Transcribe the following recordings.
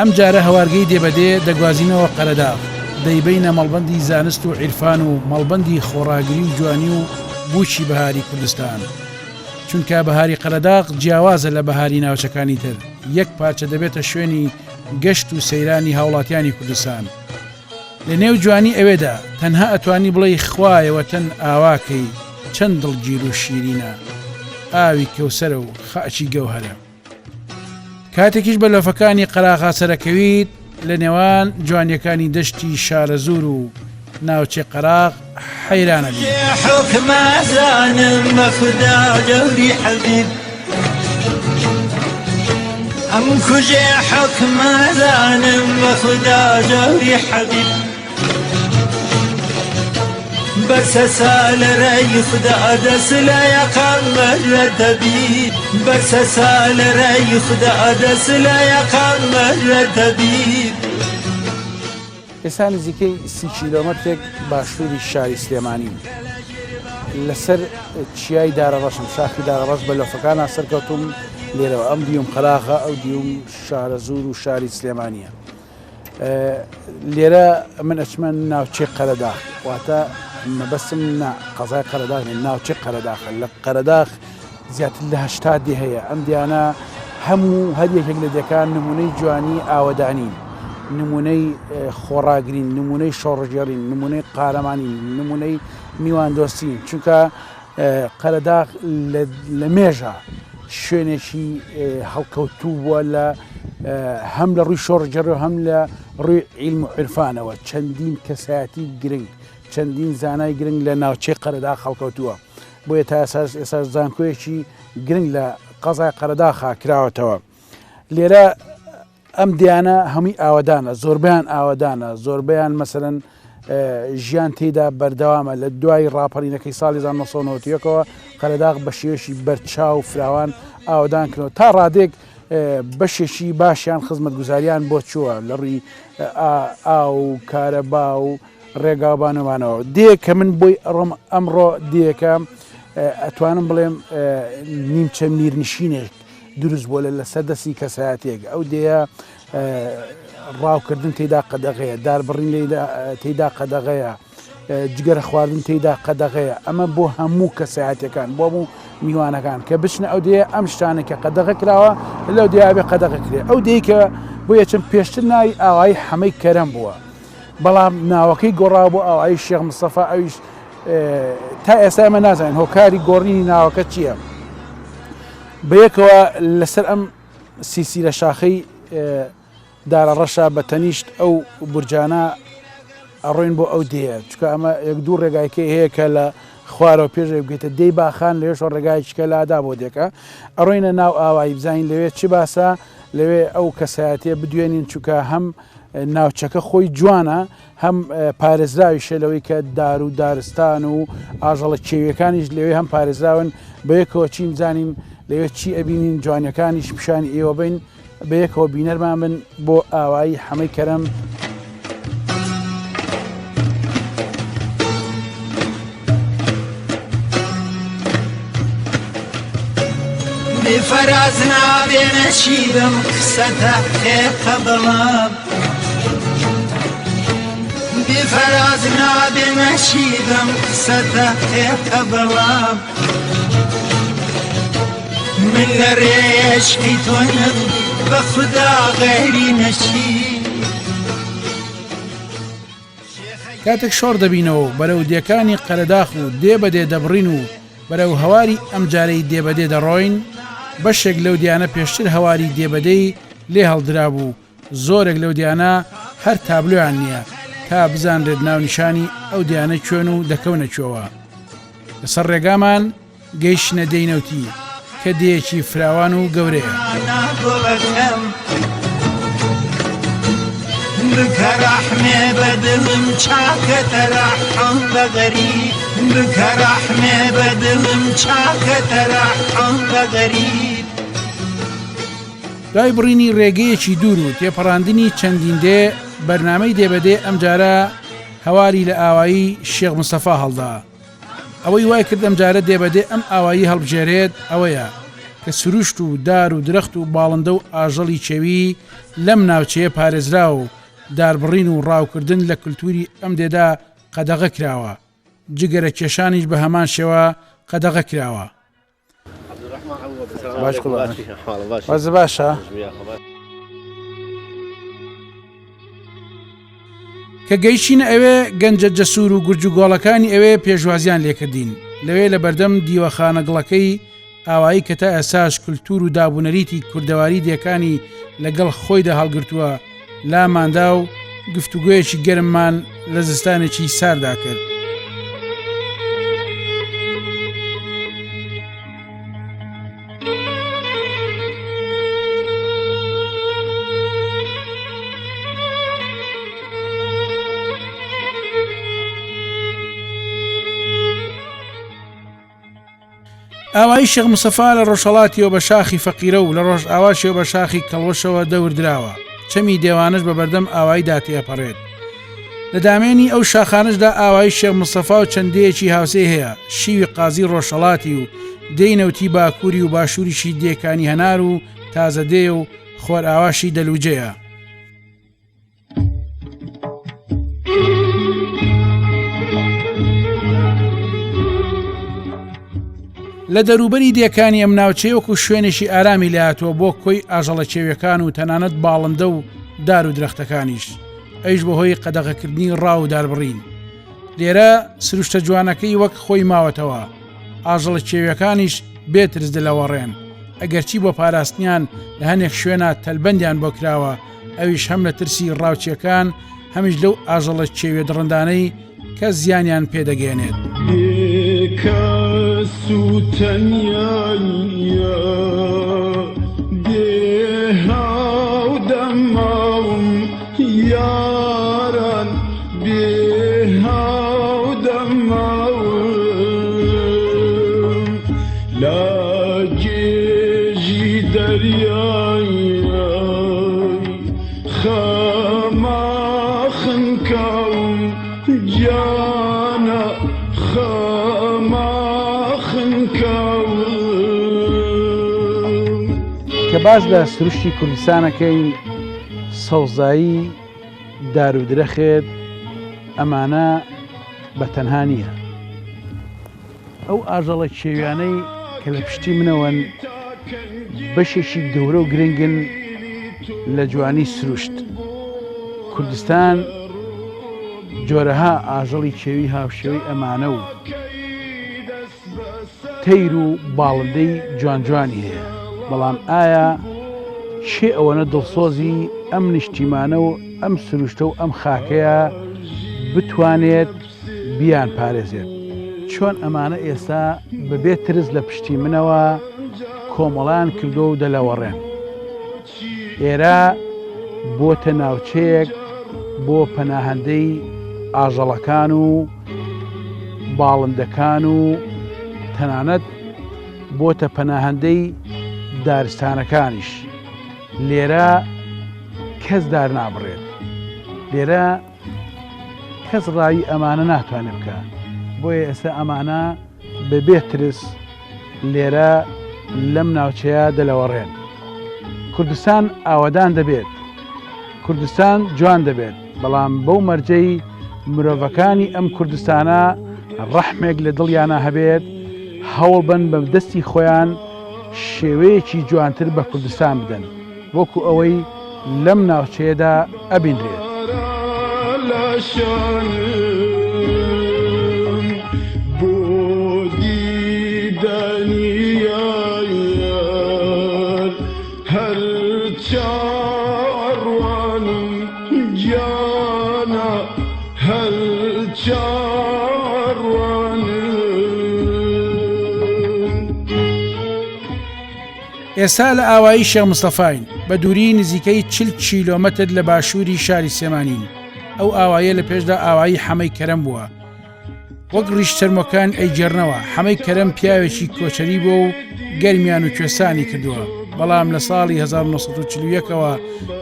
ئەم جارە هەوارگەی دێبەدێ دەگوازینەوە قەرەداغ، دەیبەینە مەڵبەندی زانست و عیرفان و مەڵبەندی خۆڕاگری و جوانی و بووکی بەهاری کوردستان. چونکە بەهاری قەرەداغ جیاوازە لە بەهاری ناوچەکانی تر، یەک پارچە دەبێتە شوێنی گەشت و سەیرانی هاوڵاتیانی کوردستان. لە نێو جوانی ئەوێدا تەنها ئەتوانی بڵێی خوایە وەتەن ئاوا کەی چەند دڵگیر و شیرینە ئاوی کەوسەرە و خاکی گەوهەرە. کاتێکیش بە لۆفەکانی قەراغا سەرەکەویت لە نێوان جوانیەکانی دەشتی شارەزوور و ناوچەی قەراغ حەیرانە بی. حوکمازانم بە خودا دەوری حەبیب ئەم کوژێ حوکمازانم بە خودا دەوری حەبیب بەسە سالە رای خودا دەس لە یەقەم مەرە دەبی بەسە سالە رای خودا دەس لە یەقەم مەرە دەبی. ئێستا نزیکەی سی کیلۆمەترێک باشووری شاری سلێمانیم لەسەر چیای دارەڕەشم شاخی دارەڕەش بە لۆفەکانە سەرکەوتوم لێرەوە ئەم دیوم قەراغە ئەو دیوم شارەزوور و شاری سلێمانیە. لێرە من ئەچمە ناوچەی قەرەداخ واتە مەبەستم نا قەزای قەرەداخ نیە ناوچەی قەرەداخە لە قەرەداخ زیاتر لە هەشتا دێ هەیە ئەم دیانە هەموو هەر یەکێک لە دێکان نمونەی جوانی ئاوەدانین نمونەی خۆڕاگرین نمونەی شۆڕژێڕین نمونەی قارەمانین نمونەی میواندۆستین چونکە قەرەداغ لە مێژە شوێنێکی هەڵکەوتوو بووە لە هەم لە ڕووی شۆڕگەڕی و هەم لە ڕووی عیلم و عیرفانەوە چەندین کەسایەتی گرنگ چەندین زانای گرنگ لە ناوچەی قەرەداغ هەڵکەوتووە بۆیە تا ئێساش ئێساش زانکۆیەکی گرنگ لە قەزای قەرەداخا کراوەتەوە لێرە ئەم دێیانە هەمووی ئاوەدانە، زۆربەیان ئاوەدانە، زۆربەیان مەسەلەن ژیان تێیدا بەردەوامە، لە دوای ڕاپەڕینەکەی ساڵی 1991ەوە قەرەداغ بە شێوەیەکی بەرچاو و فراوان ئاوەدان کردەوە، تا ڕادەیەک بەشێکی باشیان خزمەتگوزاریان بۆ چووە لە ڕووی ئاو و کارەبا و ڕێگاوبانەوانەوە. دێ کە من بۆی ئەڕۆم ئەمڕۆ دێیەکە ئەتوانم بڵێم نیمچە میرنشینێک دروست بووە لە لەسەر دەستی کەسایەتێک ئەو دێیە ڕاوکردن تێدا قەدەغەیە داربڕین تێدا قەدەغەیە جگەرە خواردن تێدا قەدەغەیە ئەمە بۆ هەموو کەسایەتەکان بۆ هەموو میوانەکان کە بچنە ئەو دێ ئەم شتانە کە قەدەغە کراوە لەو دێیە قەدەغە کرێ ئەو دێی کە بۆ یەچم پێشتر ناوی ئاوایی حەمەی کەرەم بووە بەڵام ناوەکەی گۆڕا بۆ ئاوایی شێخ مستەفا ئەویش تا ئێستا ئێمە نازانین هۆکاری گۆڕینی ناوەکە چییە بەیەکەوە لەسەر ئەم سیسیلە شاخەی دارە ڕەشە بە تەنیشت ئەو بورجانە ئەڕۆین بۆ ئەو دێیە چکە ئەمە یەک دوو ڕێگایکەی هەیە کە لە خوارەوە پێش بگەیتە دێی باخان لەوێشەوە ڕێگایەکیکە لادا بۆ دێکە ئەڕۆینە ناو ئاوایی بزانین لەوێ چ باسە لەوێ ئەو کەسایەتیە بدوێنین چونکە هەم ناوچەکە خۆی جوانە هەم پارێزراویشە لەوەی کە دار و دارستان و ئاژەڵە کێویەکانیش لەوێ هەم پارێزراون بەیەکەوە چین بزانین لەوێ چی ئەبینین جوانیەکانیش پیشانی ئێوە بین بەیەکەوە بینەرمان بن بۆ ئاوایی حەمەی کەرەم. فەراز نابێ نەچیبم قسەتە خێقە بەڵام بێفەراز نابێ نەچیبم قسەتە خێقە بەڵام من لە ڕێشقی تۆ نەبوو بە خودا غەیری نەچی کاتێک شۆڕ دەبینەوە و بەرەو دێکانی قەرەداخ و دێ بە دێ دەبڕین و بەرەو هەواری ئەمجارەی دێ بە دێ دەڕۆین، بەشێک لەو دێیانە پێشتر هەواری دێ بە دێی لێ هەڵدرابوو، زۆرێک لەو دێیانە هەر تابلۆیان نییە تا بزانرێت ناونیشانی ئەو دێیانە کوێن و دەکەونە کوێوە. لەسەر ڕێگامان گەیشتینە دێی نەوتی کە دێیەکی فراوان و گەورەیە. دوای بڕینی ڕێگەیەکی دوور و تێپەڕاندنی چەندین دێ، بەرنامەی دێ بە دێ ئەمجارە هەواری لە ئاوایی شێخ مستەفا هەڵدا. ئەوەی وای کرد ئەمجارە دێ بە دێ ئەم ئاوایی هەڵبژێرێت ئەوەیە. کە سروشت و دار و درەخت و باڵندە و ئاژەڵی کێوی لەم ناوچەیە پارێزراوە و داربڕین و ڕاوکردن لە کلتوری ئەم دێدا قەدەغە کراوە، جگەرە کێشانیش بە هەمان شێوە قەدەغە کراوە. باش باشە. کە گەیشتینە ئەوێ گەنجە جەسوور و گورج و گۆڵەکانی ئەوێ پێشوازیان لێکردین لەوێ لە بەردەم دیوەخانە گڵەکەی ئاوایی کە تا ئێساش کلتور و دابونەریتی کوردەواری دێکانی لەگەڵ خۆیدا هەڵگرتووە لاماندا و گفتوگۆیەکی گەرممان لە زستانێکی ساردا کرد. ئاوایی شێخ مستەفا لە ڕۆژهەڵاتیەوە بە شاخی فەقیرە و لە ڕۆژئاواشیەوە بە شاخی کەڵوەشەوە دەور دراوە، چەمی دێوانەش بە بەردەم ئاواییدا تێئەپەڕێت. لە دامێنی ئەو شاخانەشدا ئاوایی شێخ مستەفا و چەند دێیەکی هاوسێی هەیە، شیوی قازی ڕۆژهەڵاتی و دێی نەوتی باکووری و باشووریشی دێکانی هەنار و تازەدێ و خۆرئاواشی دەلوجەیە. لە دەروبەری دێکانی ئەم ناوچەیە وەکو شوێنێکی ئارامی لێهاتووە بۆ کۆی ئاژەڵە کێویەکان و تەنانەت باڵندە و دار و درەختەکانیش ئەویش بەهۆی قەدەغەکردنی ڕاو و داربڕین لێرە سروشتە جوانەکەی وەک خۆی ماوەتەوە ئاژەڵە کێویەکانیش بێ ترس دەلەوەڕێن ئەگەرچی بۆ پاراستنیان لە هەنێک شوێنە تەلبەندیان بۆ کراوە ئەویش هەم لە ترسی ڕاوچیەکان هەمیش لەو ئاژەڵە کێویە دڕندانەی کە زیانیان پێدەگەیەنێت. بێکەس و تەنیاییە بێ هاودەماوم یاران بێ هاودەماوم لە گێژی دەریایە خەما خنکاوم گیانە خەما خنکاوم. کە باس لە سروشتی کوردستانەکەین سەوزایی دار و درەخێت ئەمانە بە تەنها نییە. ئەو ئاژەڵە کێویانەی کە لە پشتی منەوەن بەشێکی گەورە و گرنگن لە جوانی سروشت. کوردستان جۆرەها ئاژەڵی کێوی هاوشێوەی ئەمانە و تەیر و باڵندەی جوان جوانی هەیە، بەڵام ئایا کێ ئەوەنە دڵسۆزی ئەم نیشتیمانە و ئەم سروشتە و ئەم خاکەیە بتوانێت بیانپارێزێت؟ چۆن ئەمانە ئێستا بەبێ ترس لە پشتی منەوە کۆمەڵیان کردووە و دەلەوەڕێن؟ ئێرە بۆتە ناوچەیەک بۆ پەناهەندەی ئاژەڵەکان و باڵندەکان و تەنانەت بۆتە پەناهەندەی دارستانەکانیش. لێرە کەس دار نابڕێت. لێرە کەس ڕاوی ئەمانە ناتوانێت بکە. بۆیە ئێستا ئەمانە بەبێ ترس لێرە لەم ناوچەیە دەلەوەڕێن. کوردستان ئاوەدان دەبێت، کوردستان جوان دەبێت، بەڵام بەو مەرجەی مرۆڤەکانی ئەم کوردستانە ڕەحمێک لە دڵیانا هەبێت، هەوڵبەن بە دەستی خۆیان شێوەیەکی جوانتر بە کوردستان بدەن. وەکو ئەوەی لەم ناوچەیەدا ئەبینرێت. ئێستا لە ئاوایی شێخ مستەفاین، بە دووریی نزیکەی 40 کیلۆمەتر لە باشووری شاری سلێمانین. ئەو ئاواییە لە پێشدا ئاوایی حەمەی کەرەم بووە. وەک ڕیش چەرمۆکان ئەیگێڕنەوە، حەمەی کەرەم پیاوێکی کۆچەری بووە و گەرمیان و کوێستانی کردووە، بەڵام لە ساڵی 1940ەوە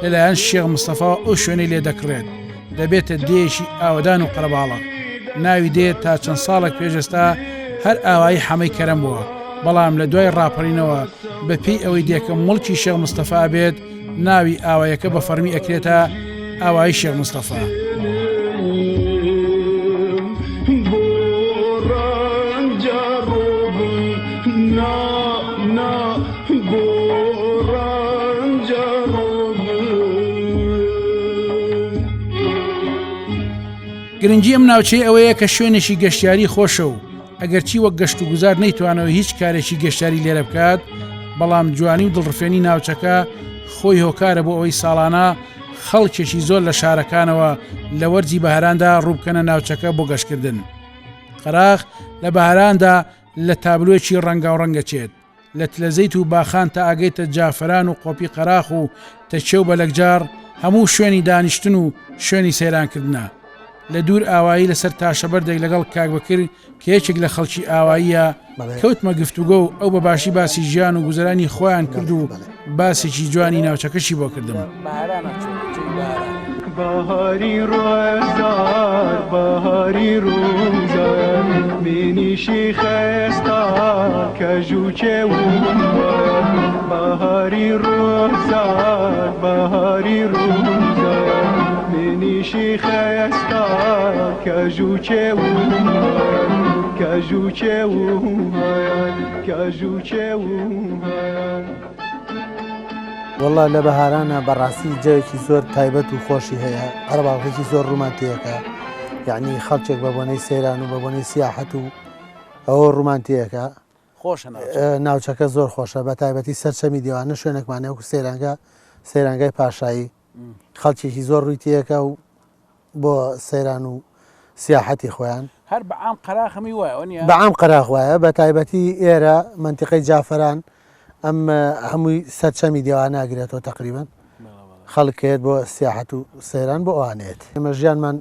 لەلایەن شێخ مستەفاوە ئەو شوێنەی لێ دەکڕێت، دەبێتە دێیەکی ئاوەدان و قەرەباڵغ. ناوی دێ تا چەند ساڵێک پێش ئێستا هەر ئاوایی حەمەی کەرەم بووە. بەڵام لە دوای ڕاپەڕینەوە بە پێی ئەوەی دێکە موڵکی شێخ مستەفا بێت ناوی ئاوایەکە بە فەڕمی ئەکرێتە ئاوایی شێخ مستەفا. گرنگی ئەم ناوچەیە ئەوەیە کە شوێنێکی گەشتیاری خۆشە و ئەگەرچی وەک گەشت و گوزار نەیتوانەوە هیچ کارێکی گەشتیاری لێرە بکات بەڵام جوانی و دڵڕفێنی ناوچەکە خۆی هۆکارە بۆ ئەوەی ساڵانە خەڵکێکی زۆر لە شارەکانەوە لە وەرزی بەهاراندا ڕووبکەنە ناوچەکە بۆ گەشتکردن. قەراخ لە بەهاراندا لە تابلۆیەکی ڕەنگاوڕەنگ ئەچێت، لە تلەزەیت و باخان تا ئەگەیتە جافەران و قۆپی قەراخ و تەکیە و بەلەکجاڕ هەموو شوێنی دانیشتن و شوێنی سەیرانکردنە. لە دوور ئاوایی لەسەر تاشەبەردێک لەگەڵ کاک بەکر کە یەکێک لە خەڵکی ئاواییە کەوتمە گفتوگۆ و ئەو بە باشی باسی ژیان و گوزەرانی خۆیان کرد و باسێکی جوانی ناوچەکەشی بۆ کردم. بەهاری ڕۆزار بەهاری ڕوزار مینیشی خێستا کە ژوچێ و بەهاری ڕۆزار بەهاری ڕوزار مینیشی خێستا کە ژوچێ و کە ژوچێ و کە ژوچێ و وەڵا لە بەهارانە بەڕاستی جەوێکی زۆر تایبەت و خۆشی هەیە قەرەباڵغێکی زۆر ڕوومان تێەکە یعنی خەڵکێک بە بۆنەی سەیران و بە بۆنەی سیاحەت و ئەوە ڕوومان تێەکە خۆشە ناوچەکە زۆر خۆشە بە تایبەتی سەر چەمی دیوانە شوێنێکمانە وەکو سەیرانگا سەیرانگای پاشایی خەڵکێکی زۆر ڕووی تێەکە و بۆ سەیران و سیاحەتی خۆیان. هەر بە عام قەراخ هەمووی وایە وەنیە؟ بە عام قەراخ وایە بە تایبەتی ئێرە مەنتیقەی جافەران ئەم هەمووی سەر چەمی دێوانە ئەگرێتەوە تەقریبەن خەڵک کە یەت بۆ سیاحەت و سەیران بۆ ئەوانەیەت. ئێمە ژیانمان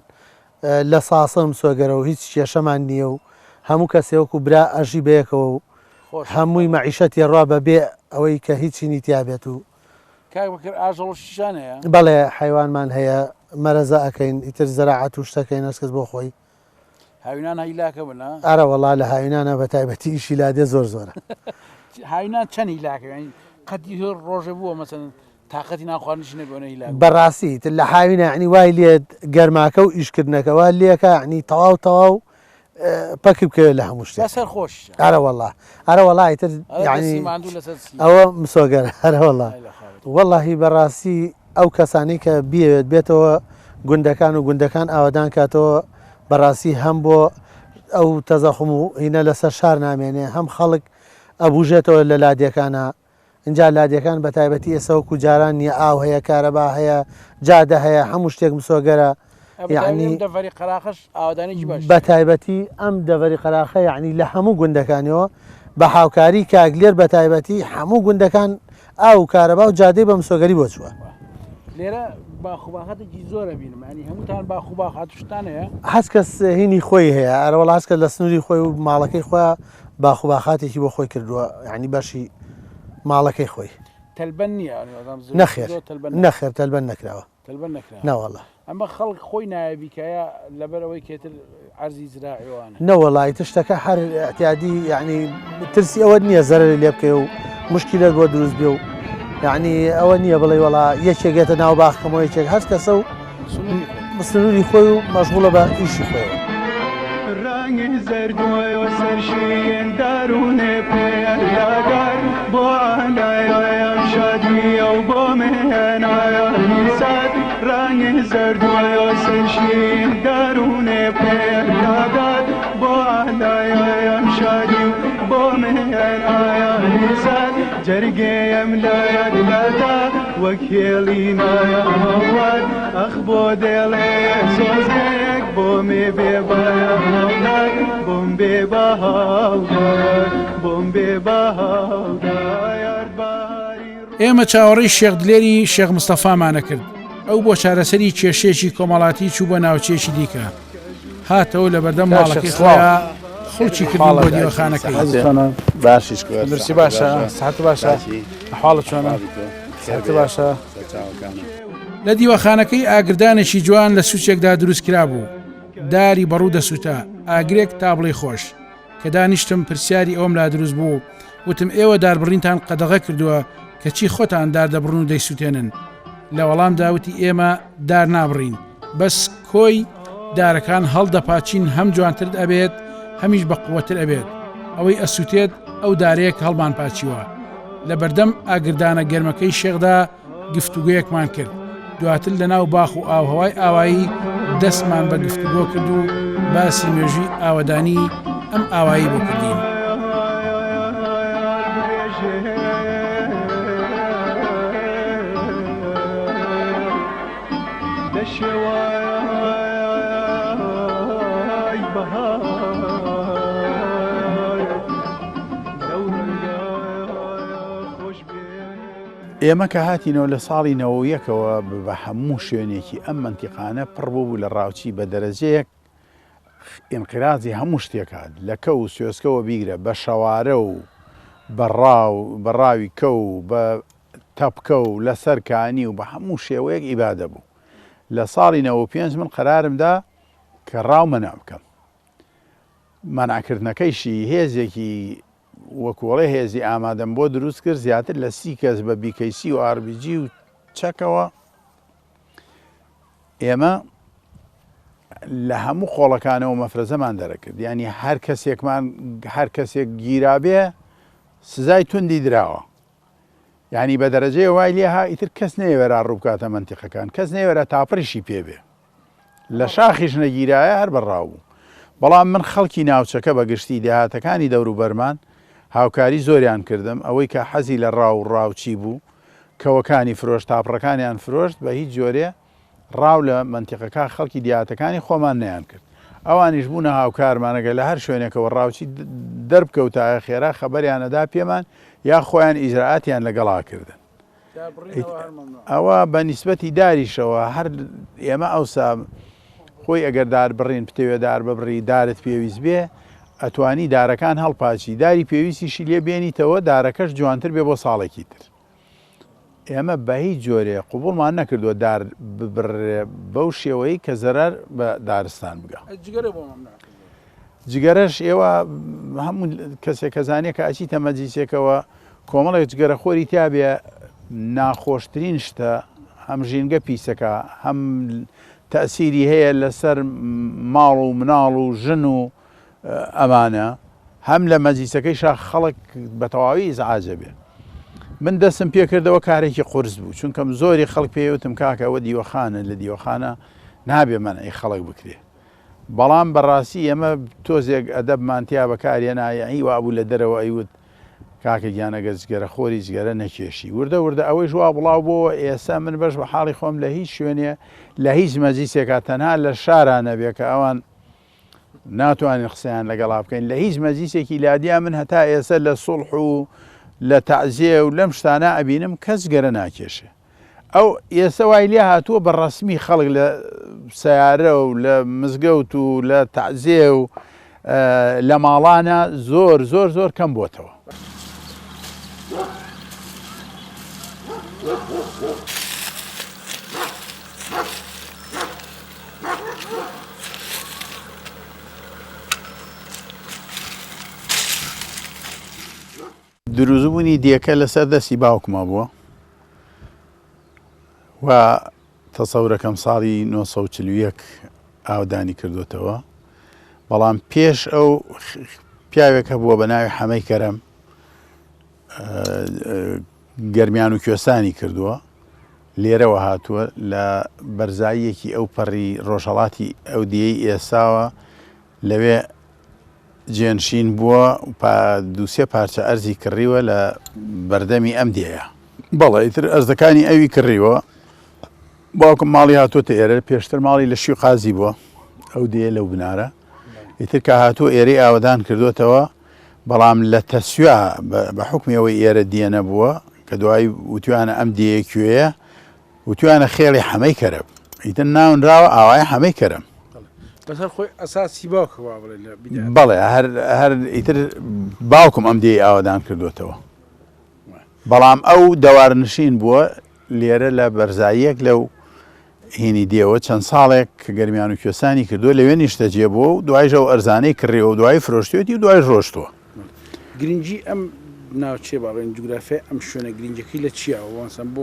لە ساسە مسۆگەرە و هیچ کێشەمان نییە و هەموو کەسێ وەکو برا ئەژی بەیەکەوە و هەمووی مەعیشەتی ڕوا بە بێ ئەوەی کە هیچینی تیا بێت و کاک بەکر ئاژەڵ و شتیشان هەیە؟ بەڵێ حەیوانمان هەیە مەرەزە ئەکەین ئیتر زەراعەت و شتەکەین هەرکەس بۆ خۆی. هاوینان هیلاکە بن ها؟ ئەرە وەڵا لە هاوینانا بە تایبەتی ئیشی لادێ زۆر زۆرە. هاوینان چەند هیلاکە یانی قەت ڕۆژێ بووە مەسەن تاقەتی نان خواردنیش نەبێ ئەوەنە هیلاک بوو. بەڕاستی ئیتر لە هاوینا یانی وای لێت گەرماکە و ئیشکردنەکە وا لێکا یانی تەواو تەواو پەک بکەوێت لە هەموو شتێک لەسەر خۆشیشە ئەرە وەڵا ئەرە وەڵا ئیتر ئەرە یعنی دەستی ماندوو لەسەر چی ئەوە مسۆگەرە ئەرە وەڵا ئەی لە خاوێت وەڵاهی بەڕاستی ئەو کەسانەی کە بیەوێت بێتەوە گوندەکان و گوندەکان ئاوەدان کاتەوە بەڕاستی هەم بۆ ئەو تەزەخم و هینە لەسەر شار نامێنێ هەم خەڵک ئەبوژێتەوە لە لادێکانە ئینجا لادێکان بە تایبەتی ئێستا وەکو جاران نییە ئاو هەیە کارەبا هەیە جادە هەیە هەموو شتێک مسۆگەرە یعنی دەڤەری قەراخش ئاوادانێکی باش بە تایبەتی ئەم دەڤەری قەراخە یعنی لە هەموو گوندەکانیەوە بە هاوکاری کاک لێر بە تایبەتی هەموو گوندەکان ئاو و کارەبا و جادەی بە مسۆگەری بۆ چووە. لێرە باخ و باخاتێکی زۆرە بینم ینی هەمووتان باخ و باخات و شتان هەیە هەر کەس هینی خۆی هەیە ئەرەوەڵا هەر کەس لە سنووری خۆی و ماڵەکەی خۆیان باخ و باخاتێکی بۆ خۆی کردووە یعنی بەشی ماڵەکەی خۆی. تەلبەند نییە نەخێر نەخێر تەلبەند نەکراوە. تەلبەند نەکراوە. نەوەڵا. ئەمە خەڵک خۆی نایە بیکا یا لەبەر ئەوەی کێتر عەرزی زراعی وانە؟ نەوەڵا ئیتر شتەکە هەر ئیعتیادی یعنی ترسی ئەوەت نییە زەرەری لێ بکەی و مشکیلەت بۆ دروست بێ و یعنی ئەوە نییە بڵێ وەڵا یەکێک یەتە ناو باخەکەمەوە یەکێک هەر کەسە و سنووری خۆی و مەشغوڵە بە ئیشی خۆیەوە. ڕەنگی زەرد و سەر شین دارونێ پێ لادار بۆ عەلایەم شادیە و بۆ مێنایە ساد ڕەنگی زەرد و سەر شین دارونێ پێ لادار بۆ عەلایەم شادی و بۆ مێنایە ساد جەرگێم لایەک لادا وەک هێڵی نایە هەوار ئەخ بۆ دێڵێ سۆزێک بۆ مێ بێ بایەخدار بۆم بێ بەهاودار بۆم بێ بەهاودار بەهاری ئێمە چاوەڕێی شێخ دلێری شێخ مستەفامانە کرد ئەو بۆ چارەسەری کێشەیەکی کۆمەڵاتی چوو بۆ ناوچەیەکی دیکە هاتەوە لە بەردەم ماڵەکەی خۆیا خڵکی کردین بۆ دیوەخانەکەی. باشیش کوێر تەندروستی باشە سەحەت باشە ئەحواڵت چۆنە سەحەت باشە. لە دیوەخانەکەی ئاگردانێکی جوان لە سوچێکدا دروست کرابوو داری بەڕوو دەسووتا ئاگرێک تا بڵێی خۆش کە دانیشتم پرسیاری ئەوەم لا دروست بوو. وتم ئێوە داربڕینتان قەدەغە کردووە کەچی خۆتان دار دەبڕن و دەیسووتێنن. لە وەڵامدا وتی ئێمە دار نابڕین بەس کۆی دارەکان هەڵدەپاچین هەم جوانتر ئەبێت هەمیش بە قوەتر ئەبێت ئەوەی ئەسووتێت ئەو دارەیە کە هەڵمان پاچیوە. لە بەردەم ئاگردانە گەرمەکەی شێخدا گفتوگۆیەکمان کرد دواتر لە ناو باخ و ئاوهەوای ئاوایی دەستمان بە گفتوگۆ کرد و باسی مێژووی ئاوەدانی ئەم ئاوایی بۆ کردین. ئێمە کە هاتینەوە لە ساڵی نەوەیەکەوە بە هەموو شوێنێکی ئەم مەنتیقانە پڕ بوو لە ڕاوچی بە دەرەجەیەک ئینقرازی هەموو شتێک هات لە کەو و سوێسکەوە بیگرە بە شەوارە و بە ڕاو بە ڕاوی کەو و بە تەپکە و لەسەر کانی و بە هەموو شێوەیەک ئیبادە بوو. لە ساڵی 95 من قەرارم دا کە ڕاو مەنع بکەم. مەنعکردنەکەیشی هێزێکی وەکوڵێ هێزی ئامادەم بۆ دروست کرد زیاتر لە سی کەس بە بیکەیسی و ئاربیجی و چەکەوە ئێمە لە هەموو قۆڵەکانەوە مەفرەزەمان دەرەکرد یانی هەر کەسێکمان هەر کەسێک گیرابێ سزای توندی دراوە یعنی بە دەرەجەیە وای لێها ئیتر کەس نەیەوێرا ڕووبکاتە مەنتیقەکان کەس نەیەوێرا تاپڕیشی پێ بێ لە شاخیش نەگیرایە هەر بە ڕاو بوو بەڵام من خەڵکی ناوچەکە بە گشتی دێهاتەکانی دەوروبەرمان هاوکاری زۆریان کردم ئەوەی کە حەزی لە ڕاو و ڕاوچی بوو کەوەکانی فرۆشت تاپڕەکانیان فرۆشت بە هیچ جۆرێ ڕاو لە مەنتیقەکە خەڵکی دیاتەکانی خۆمان نەیان کرد ئەوانیش بوونە هاوکارمان ئەگەر لە هەر شوێنێکەوە ڕاوچی دەربکەوتایە خێرا خەبەریان ئەدا پێمان یا خۆیان ئیجرائاتیان لەگەڵا کردن ئەوە بە نیسبەتی داریشەوە هەر ئێمە ئەوسا خۆی ئەگەر دار بڕین بتەوێ دار ببڕی دارت پێویست بێ ئەتوانی دارەکان هەڵپاچی داری پێویستیشی لێ بێنیتەوە دارەکەش جوانتر بێ بۆ ساڵێکی تر ئێمە بە هیچ جۆرێ قبوڵمان نەکردووە دار ببڕرێ بەو شێوەی کە زەرەر بە دارستان بگا. جگەرە بۆ مەمنوع کردووە؟ جگەرەش ئێوە هەموو کەسێک کە زانێ کە ئەچیتە مەجلیسێکەوە کۆمەڵێک جگەرەخۆری تیا بێ ناخۆشترین شتە هەم ژینگە پیسەکە هەم تەسیری هەیە لەسەر ماڵ و مناڵ و ژن و ئەمانە هەم لە مەجلیسەکەیشا خەڵک بە تەواوی ئیزعاج ئەبێ. من دەستم پێ کردەوە کارێکی قورس بوو چونکەم زۆری خەڵک پێی وتم کاکە ئەوە دیوەخانە لە دیوەخانە نابێ مەنعی خەڵک بکرێ. بەڵام بەڕاستی ئێمە تۆزێک ئەدەبمان تیا بەکارهێنا یەعی وابوو لە دەرەوە ئەیوت کاکە گیان ئەگەر جگەرە خۆری جگەرە نەکێشی. وردە وردە ئەوەیش وا بڵاو بۆوە ئێستا من بەش بە حاڵی خۆم لە هیچ شوێنێ لە هیچ مەجلیسێکا تەنها لە شارا نەبێ کە ئەوان ناتوانین قسەیان لەگەڵا بکەین لە هیچ مەجلیسێکی لادیا من هەتا ئێستا لە سوڵح و لە تەعزیە و لەم شتانە ئەبینم کەس گەرە ناکێشێ ئەو ئێستا وای لێ هاتووە بە ڕەسمی خەڵک لە سیارە و لە مزگەوت و لە تەعزیە و لە ماڵانە زۆر زۆر زۆر کەم بۆتەوە. دروستبوونی دێکە لەسەر دەستی باوکما بووە و تەسەورەکەم ساڵی 1940 ئاودانی کردوتەوە بەڵام پێش ئەو پیاوێک هەبووە بە ناوی حەمەی کەرەم گەرمیان و کوێستانی کردووە لێرەوە هاتووە لە بەرزاییەکی ئەو پەڕی ڕۆژهەڵاتی ئەو دێی ئێستاوە لەوێ جێنشین بووە دووسێ پارچە ئەرزی کڕیوە لە بەردەمی ئەم دێیە. بەڵێ ئیتر ئەرزەکانی ئەوی کڕیوە باوکم ماڵی هاتووەتە ئێرە پێشتر ماڵی لە شوی قازی بووە ئەو دێیە لەو بنارە ئیتر کە هاتووە ئێرەی ئاوەدان کردوێتەوە بەڵام لە تەسویا بە حوکمی ئەوەی ئێرە دیە نەبووە کە دوایی وتویانە ئەم دیەیە کوێیە وتویانە خێڵی حەمەی کەرەم ئیتر ناونراوە ئاوای حەمەی کەرەم. لەسەر خۆی ئەساسی باوکە وا بڵێ لە بیدایەت. بەڵێ هەر هەر ئیتر باوکم ئەم دێی ئاوەدان کردوێتەوە بەڵام ئەو دەوارنشین بووە لێرە لە بەرزاییەک لەو هینی دێوە چەند ساڵێک کە گەرمیان و کوێستانی کردووە لەوێ نیشتەجێ بووە و دوایش ئەو ئەرزانەی کڕیوە و دوایی فرۆشتوێتی و دوایش ڕۆشتووە. گرنگی ئەم ناوچەیە با بڵێین جوگرافیای ئەم شوێنە گرینگەکەی لە چییە؟ وەمەسەن بۆ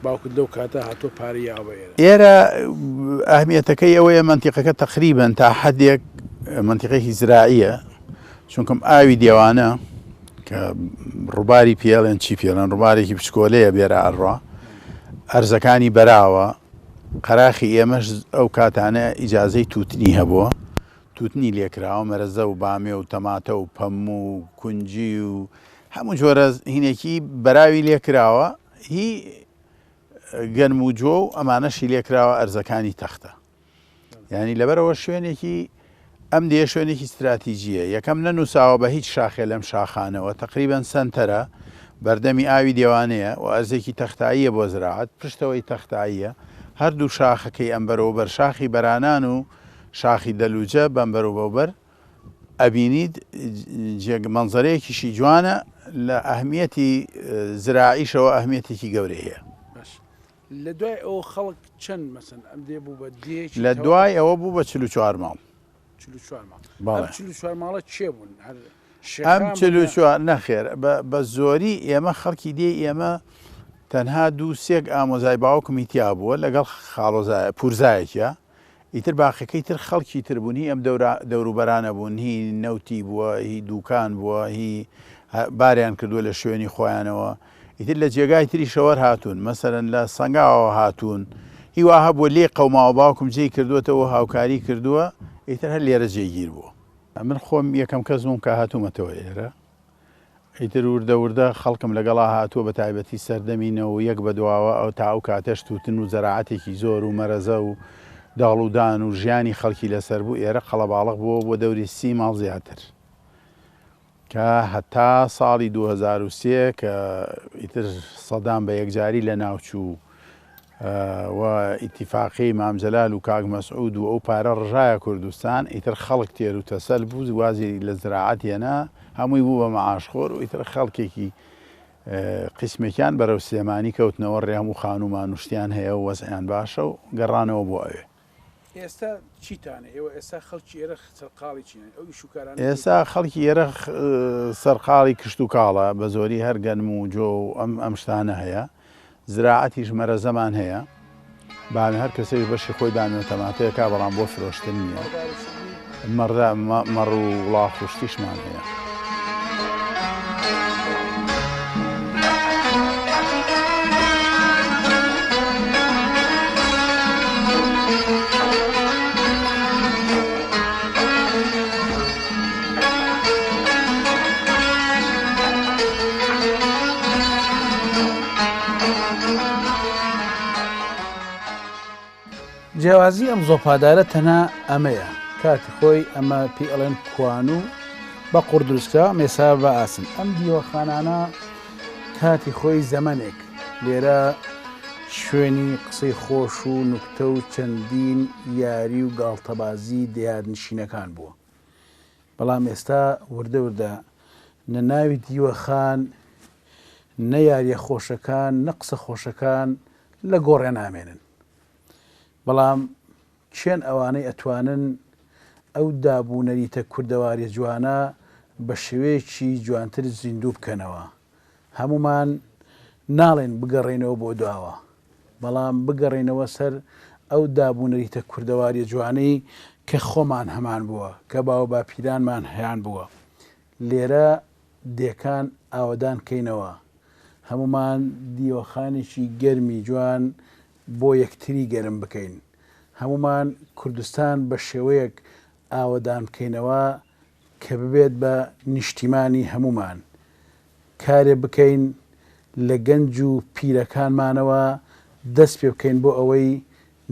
باوکت لەو کاتە هاتووە پارەی یاوە بە ئێرە؟ ئێرە ئەهمیەتەکەی ئەوەیە مەنتیقەکە تەقریبەن تا حەدێک مەنتیقەیەکی زراعیە چونکم ئاوی دێوانە کە ڕووباری پێڵێن چی پێڵێن ڕووبارێکی بچکۆلەیە بێرە ئەڕوا ئەرزەکانی بەراوە قەراخی ئێمەش ئەو کاتانە ئیجازەی تووتنی هەبووە تووتنی لێکراوە مەرەزە و بامێ و تەماتە و پەموو و کونجی و هەموو جۆرە هینێکی بەراوی لێکراوە هی گەنم و جۆ و ئەمانەشی لێکراوە ئەرزەکانی تەختە یعنی لەبەرەوە شوێنێکی ئەم دێ شوێنێکی استراتیجیە یەکەم نەنووساوە بە هیچ شاخێ لەم شاخانەوە تقریبا سنتەرە بەردەمی ئاوی دێوانەیە و ئەرزێکی تەختاییە بۆ زراعەت پشتەوەی تەختاییە هەردوو شاخەکەی ئەمبەرەوە بەر شاخی بەرانان و شاخی دەلوجە بەمبەر و بەوبەر ئەبینیت جێگ مەنزەرەیەکیشی جوانە لە ئەهمیەتی زراعیشەوە ئەهمیەتێکی گەورەی هەیە. باش لە دوای ئەوە خەڵک چەند مەسەن ئەم دێ بوو بە دێیەکی لە دوای ئەوە بوو بە 44 ماڵ. 44 ماڵ. بەڵێ. ئەم 44 ماڵە کێ بوون؟ هەر ئەم 44 نەخێر بە زۆری ئێمە خەڵکی دێی ئێمە تەنها دوو سێک ئامۆزای باوکمی تیا بووە لەگەڵ خاڵۆزای پورزایەکیا ئیتر باقیەکەی تر خەڵکی تر بوون هی ئەم دەورە دەوروبەرانە بوون هی نەوتی بووە هی دوکان بووە هی باریان کردووە لە شوێنی خۆیانەوە ئیتر لە جێگای تریشەوەر هاتوون مەسەرەن لە سەنگاوە هاتوون هی وا هەبووە لێی قەوماوە باوکم جێی کردووەتەوە هاوکاری کردووە ئیتر هەر لێرە جێگیر بووە. من خۆم یەکەم کەس بووم کە هاتوومەتەوە ئێرە ئیتر وردە وردە خەڵکم لەگەڵا هاتووە بە تایبەتی سەردەمی 91 بەدواوە ئەو تا ئەو کاتەش تووتن و زەراعەتێکی زۆر و مەرەزە و داڵ و دان و ژیانی خەڵکی لەسەر بوو ئێرە قەڵەباڵغ بووە بۆ دەوری 30 ماڵ زیاتر کە هەتا ساڵی 2003 کە ئیتر سەدام بە یەکجاری لە ناوچوو و ئیتیفاقیەی مام جەلال و کاک مەسعود و ئەو پارە ڕژایە کوردستان ئیتر خەڵک تێر و تەسەل بوو وازی لە زراعەت هێنا هەمووی بوو بە مەعاشخۆر و ئیتر خەڵکێکی قیسمێکیان بەرەو سلێمانی کەوتنەوە ڕێ هەموو خانوومان و شتیان هەیە و وەزعیان باشە و گەڕانەوە بۆ ئەوێ. ئێستا چیتانە؟ ئێوە ئێستا خەڵکی ئێرە سەرقاڵی چین؟ ئەو ئیش و کارانە ئێستا خەڵکی ئێرە سەرقاڵی کشتوکاڵە، بە زۆری هەر گەنم و جۆ و ئەم ئەم شتانە هەیە. زراعەتیش مەرەزەمان هەیە. بامی هەر کەسێک بەشی خۆی بامی و تەماتەیە کا بەڵام بۆ فرۆشتن نییە. مەڕدا مەڕ و وڵاخ و شتیشمان هەیە. جیاوازی ئەم زۆپادارە تەنها ئەمەیە کاتی خۆی ئەمە پێی ئەڵێن کوانوو بە قوڕ دروستکراوە ئەم ئێستا بە ئاسن ئەم دیوەخانانە کاتی خۆی زەمەنێک لێرە شوێنی قسەی خۆش و نوکتە و چەندین یاری و گاڵتەبازی دێهات نشینەکان بووە بەڵام ئێستا وردە وردە نە ناوی دیوەخان نە یاریە خۆشەکان نە قسە خۆشەکان لە گۆڕێ نامێنن بەڵام کێن ئەوانەی ئەتوانن ئەو داب و نەریتە کوردەواریە جوانە بە شێوەیەکی جوانتر زیندوو بکەنەوە؟ هەموومان ناڵێن بگەڕێینەوە بۆ دواوە، بەڵام بگەڕێینەوە سەر ئەو داب و نەریتە کوردەواریە جوانەی کە خۆمان هەمان بووە، کە باوباپیرانمان هەیان بووە. لێرە دێکان ئاوەدان کەینەوە، هەموومان دیوەخانێکی گەرمی جوان بۆ یەکتری گەرم بکەین، هەموومان کوردستان بە شێوەیەک ئاوەدان بکەینەوە کە ببێت بە نیشتیمانی هەموومان، کارێ بکەین لە گەنج و پیرەکانمانەوە دەست پێ بکەین بۆ ئەوەی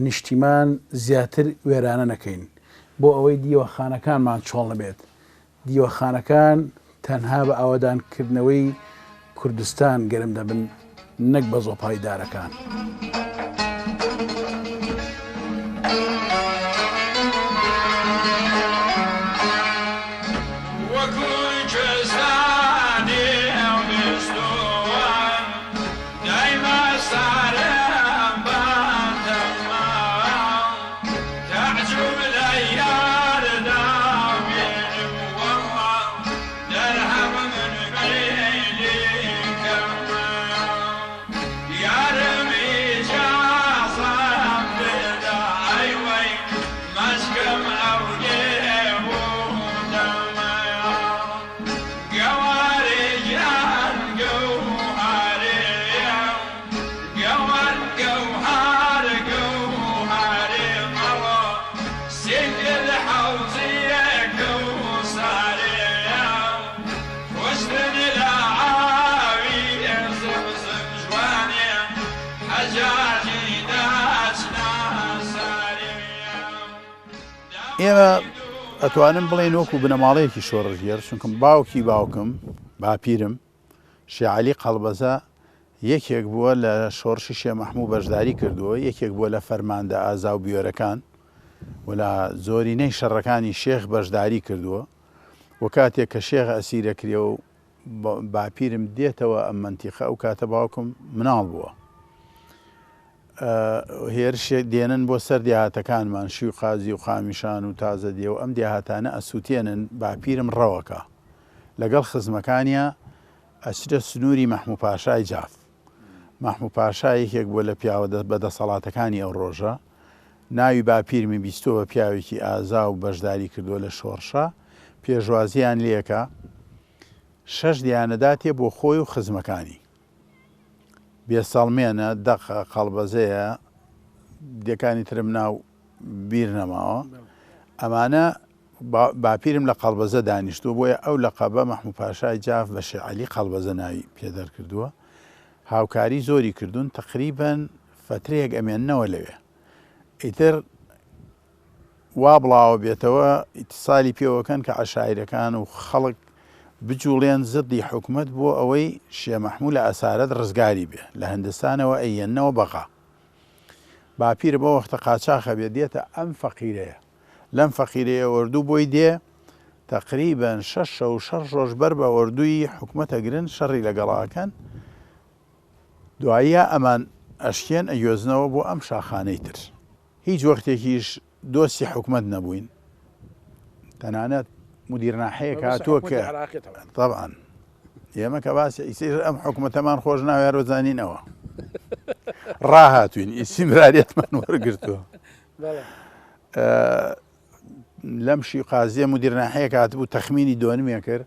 نیشتیمان زیاتر وێرانە نەکەین، بۆ ئەوەی دیوەخانەکانمان چۆڵ نەبێت، دیوەخانەکان تەنها بە ئاوەدانکردنەوەی کوردستان گەرم دەبن نەک بە زۆپای دارەکان. ئێمە ئەتوانم بڵێین وەکو بنەماڵەیەکی شۆڕشگێڕ، چونکم باوکی باوکم، باپیرم، شێ عەلی قەڵبەزە یەکێک بووە لە شۆڕشی شێ مەحموو بەشداری کردووە، یەکێک بووە لە فەرماندە ئازا و بوێرەکان و لە زۆرینەی شەڕەکانی شێخ بەشداری کردووە و کاتێک کە شێخ ئەسیرەکرێ و باپیرم دێتەوە ئەم مەنتیقە ئەو کاتە باوکم مناڵ بووە. هێرشێک دێنن بۆ سەر دێهاتەکانمان شوی قازی و قامیشان و تازە دێ و ئەم دێهاتانە ئەسووتێنن باپیرم ڕەوەکە لەگەڵ خزمەکانیا ئەچنە سنووری مەحموو پاشای جاف. مەحموو پاشا یەکێک بووە لە پیاوە بە دەسەڵاتەکانی ئەو ڕۆژە. ناوی باپیرمی بیستووە بە پیاوێکی ئازا و بەشداری کردووە لە شۆڕشا. پێشوازییان لێکا. شەش دیانەداتێ بۆ خۆی و خزمەکانی. بێسەڵمێنە، دەقە، قەڵبەزەیە، دێکانی ترم ناو بیر نەماوە. ئەمانە باپیرم لە قەڵبەزە دانیشتووە، بۆیە ئەو لەقەبە مەحموو پاشای جاف بە شێ عەلی قەڵبەزە ناوی پێ دەرکردووە. هاوکاری زۆری کردوون، تەقریبەن فەترەیەک ئەمێننەوە لەوێ. ئیتر وا بڵاوە بێتەوە ئیتسالی پێوەکەن کە عەشایرەکان و خەڵک بجوڵێن زدی حکومەت بۆ ئەوەی شێ مەحموو لە ئەسارەت ڕزگاری بێ لە هندستانەوە ئەیەننەوە بەغا. باپیرم ئەو وەختە قاچاخە بێ دێتە ئەم فەقیرەیە. لەم فەقیرەیە ئۆردوو بۆی دێ تەقریبەن شەش شەو و شەش ڕۆژ بەر بە ئۆردووی حکومەت ئەگرن شەڕی لەگەڵا ئەکەن دواییە ئەمان ئەشکێن ئەگوێزنەوە بۆ ئەم شاخانەی تر. هیچ وەختێکیش دۆستی حکومەت نەبووین تەنانەت مدیر ناحەیەک هاتووە کە طبعا ئێمە کە باسی ئیسەیش ئەم حکومەتەمان خۆش ناوێ هەر زانین ئەوە ڕاهاتوین ئیسیمراریەتمان وەرگرتووە لەم شی قازیە مدیر ناحەیەک هاتبوو تەخمینی دۆنمێ کرد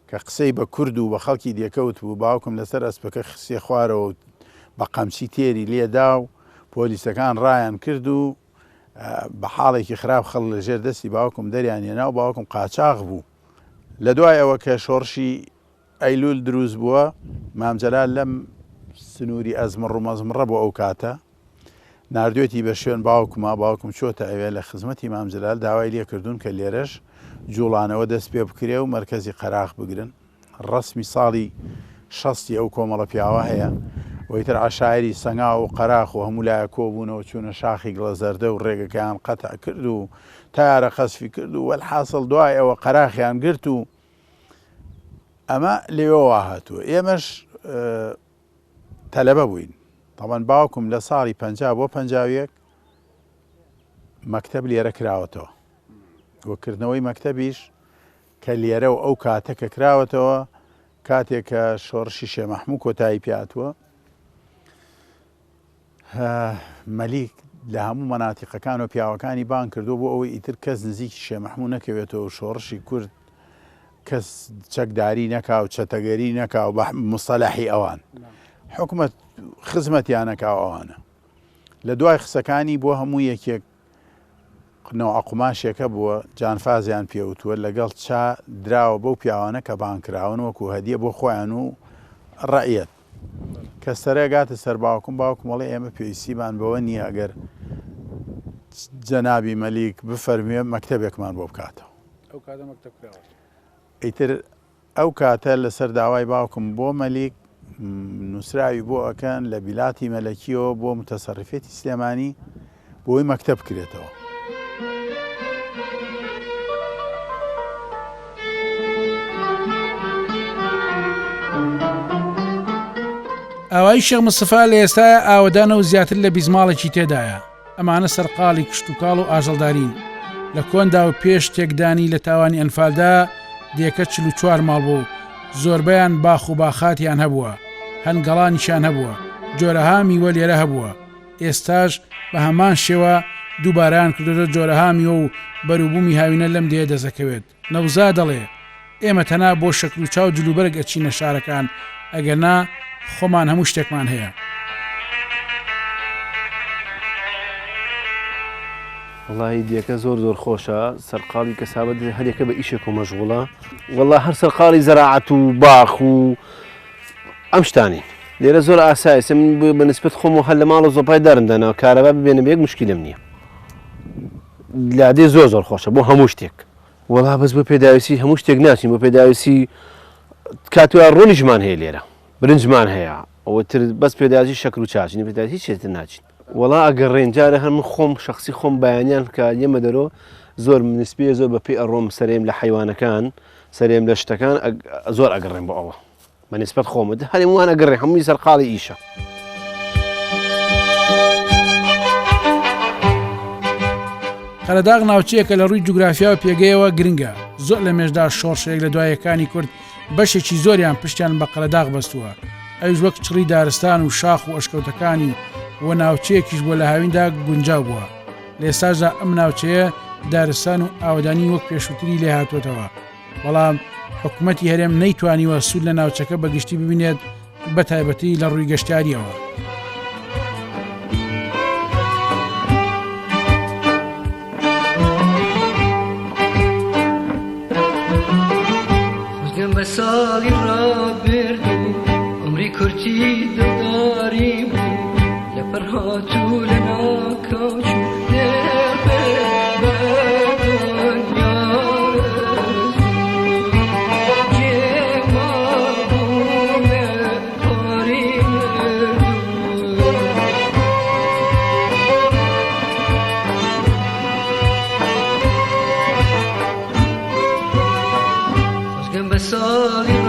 کە قسەی بە کورد و بە خەڵکی دێکەوت بوو باوکم لەسەر ئەسپەکە خسیە خوارەوە و بە قەمچی تێری لێدا و پۆلیسەکان ڕایان کرد و بە حاڵێکی خراپ خەڵک لە ژێر دەستی باوکم دەریان هێنا و باوکم قاچاغ بوو. لە دوای ئەوە کە شۆڕشی ئەیلوول دروست بووە، مام جەلال لەم سنووری ئەزمڕ و مەزمڕە بۆ ئەو کاتە ناردوێتی بە شوێن باوکما، باوکم چۆتە ئەوێ لە خزمەتی مام جەلال داوای لێ کردوون کە لێرەش جووڵانەوە دەست پێ بکرێ و مەرکەزی قەراخ بگرن. ڕەسمی ساڵی شەستی ئەو کۆمەڵە پیاوە هەیە و ئیتر عەشایری سەنگاو و قەراخ و هەموو لایەک کۆبوونەوە چوونە شاخی گڵەزەردە و ڕێگەکەیان قەتع کرد و تەیارە قەسفی کرد و وەلحاسڵ دوای ئەوە قەراخیان گرت و ئەمە لەوێوە هاتووە ئێمەش تەلەبە بووین تەبەن باوکم لە ساڵی پ بۆ 51 مەکتەب لێرە کراوەتەوە وەکردنەوەی مەکتەبیش کە لێرە و ئەو کاتە کە کراوەتەوە کاتێک کە شۆڕشی شێ مەحموو کۆتایی پێهاتووە مەلیک لە هەموو مەناتیقەکان و پیاوەکانی بانگ کردووە بۆ ئەوەی ئیتر کەس نزیکی شێ مەحموو نەکەوێتەوە و شۆڕشی کورد کەس چەکداری نەکا و چەتەگەری نەکا و بە مستەلەحی ئەوان حکومەت خزمەتیان نەکا و ئەوانە لە دوای قسەکانی بۆ هەموو یەکێک نەوعە قوماشێک هەبووە جانفازیان پێ وتووە لەگەڵ چا دراوە بەو پیاوانە کە بانگ کراون وەکو هەدیە بۆ خۆیان و ڕەعیەت کە سەرە گاتە سەر باوکم باوکم ئەڵێ ئێمە پێویستیمان بەوە نییە ئەگەر جەنابی مەلیک بفەرموێ مەکتەبێکمان بۆ بکاتەوە ئەو کاتە مەکتەب کراوە ئیتر ئەو کاتە لەسەر داوای باوکم بۆ مەلیک نووسراوی بۆ ئەکەن لە بیلاتی مەلەکیەوە بۆ متەسەڕیفێتی سلێمانی بۆی مەکتەب بکرێتەوە. ئاوایی شێخ مستەفا لە ئێستایا ئاوەدانە و زیاتر لە 20 ماڵێکی تێدایە. ئەمانە سەرقاڵی کشتوکاڵ و ئاژەڵدارین. لە کۆندا و پێش تێکدانی لە تاوانی ئەنفالدا دێکە 44 ماڵ بوو و زۆربەیان باخ و باخاتیان هەبووە، هەنگەڵانیشیان هەبووە، جۆرەها میوە لێرە هەبووە، ئێستاش بە هەمان شێوە دووبارەیان کردۆتە جۆرەها میوە و بەروبوومی هاوینە لەم دێیە دەستدەکەوێت. نەوزا دەڵێ، ئێمە تەنها بۆ شەکر و چا و جلوبەرگ ئەچینە شارەکان، ئەگەرنا خۆمان هەموو شتێکمان هەیە. وەڵاهی دێکە زۆر زۆر خۆشە سەرقاڵی کەسابەت هەرێکە بە ئیشێک و مەشغوڵە وەڵا هەر سەرقاڵی زەراعەت و باخ و ئەم شتانین لێرە زۆر ئاسایسە من بە نسبەت خۆم و هەر لە ماڵە زۆپای دارم داناوە کارەبا ببێنە بە یەک مشکیلەم نییە. لادێ زۆر زۆر خۆشە بۆ هەموو شتێک. وەڵا بەس بۆ پێداویستی هەموو شتێک ناچین بۆ پێداویستی کاتوە ڕۆنیشمان هەیە لێرە برنجمان هەیە ئەوە تر بەس پێداویستی شەکر و چاچین پێداویستی هیچ تر ناچین. وەڵا ئەگەڕێن جارە هەر من خۆم شەخسی خۆم بەیانیان کە یەمە دەرۆ زۆر نسبیە زۆر بە پێی ئەڕۆم سەرێم لە حەیوانەکان سەرێم لە شتەکان زۆر ئەگەڕێم بۆ ئەوە بە نسبەت خۆمە هەرێم وان ئەگەڕێ هەمووی سەرقاڵی ئیشە. قەرەداغ ناوچەیەکە لە ڕووی جوگرافیا و پێگەیەوە گرنگە، زۆر لە مێژدا شۆڕشە یەک لە دوایەکانی کورد بەشێکی زۆریان پشتیان بە قەرەداغ بەستووە، ئەویش وەک چڕی دارستان و شاخ و ئەشکەوتەکانی و ناوچەیەکیش بووە لە هاویندا گونجاو بووە، لە ئێستاشدا ئەم ناوچەیە دارستان و ئاوەدانی وەک پێشووتری لێهاتووەتەوە. بەڵام حکومەتی هەرێم نەیتوانیوە سوود لە ناوچەکە بە گشتی ببینێت بە تایبەتی لە ڕووی گەشتیاریەوە. بە ساڵی ڕابردوو عمری کورتی دڵداری بوو لە پڕ هاتوو لە ناکاو چوو بە ساڵی